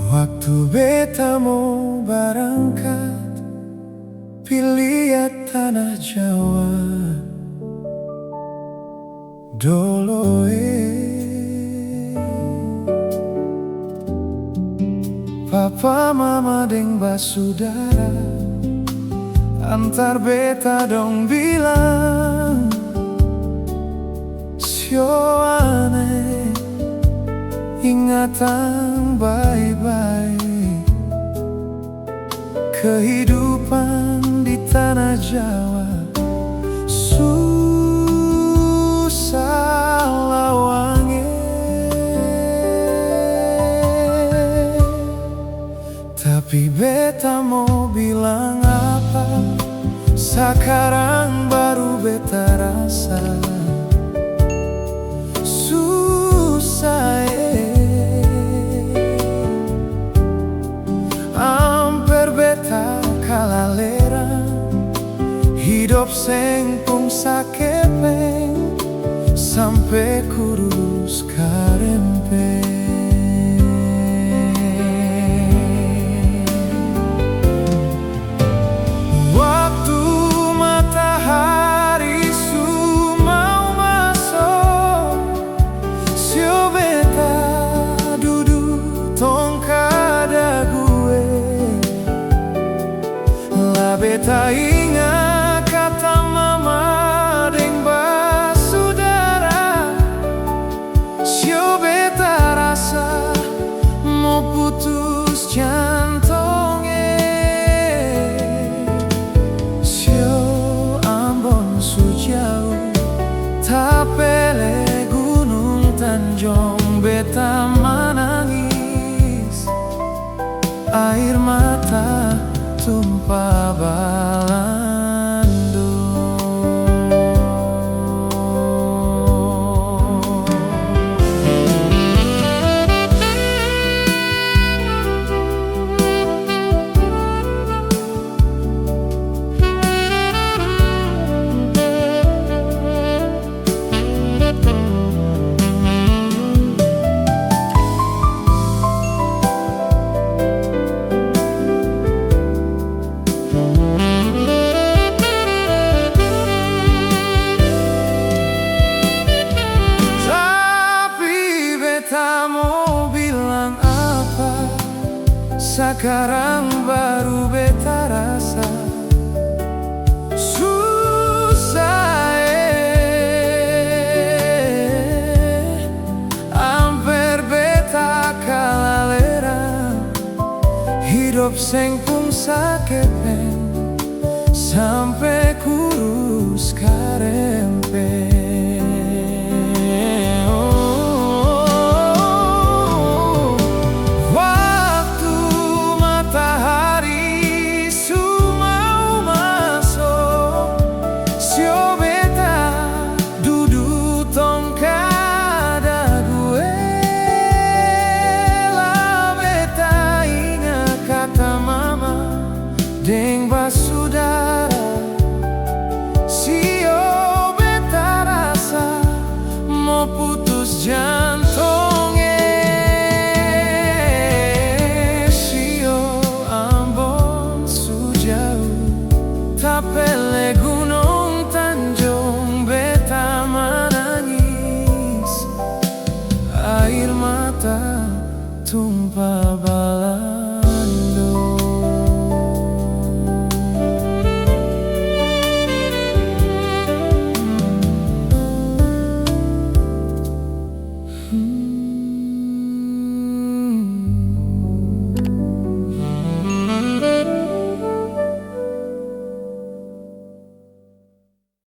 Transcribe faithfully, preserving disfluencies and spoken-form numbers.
Waktu beta mo barangkat, pi lia tanah Jawa dolo e. Papa, mama deng basudara antar beta dong bilang, "Sio ane, ingatang bae-bae." Kehidupan di tanah Jawa susah lawang e. Tapi beta mo bilang apa, sakarang baru beta rasa susah e. Amper beta kalaleran, hidop seng pung sakepeng, sampe kurus karempeng. Waktu matahari su mau maso, sio beta dudu tongka dagu e. La beta inga kata mama deng basudara, sio beta rasa mo putus jantong e. Sio Ambon su jauh, tapele gunung tanjong, beta manangis, air mata tumpa balandong. Tapi beta mo bilang apa, sakarang baru beta rasa susah e. Amper beta kalaleran, hidop seng pung sakepeng, sampe kurus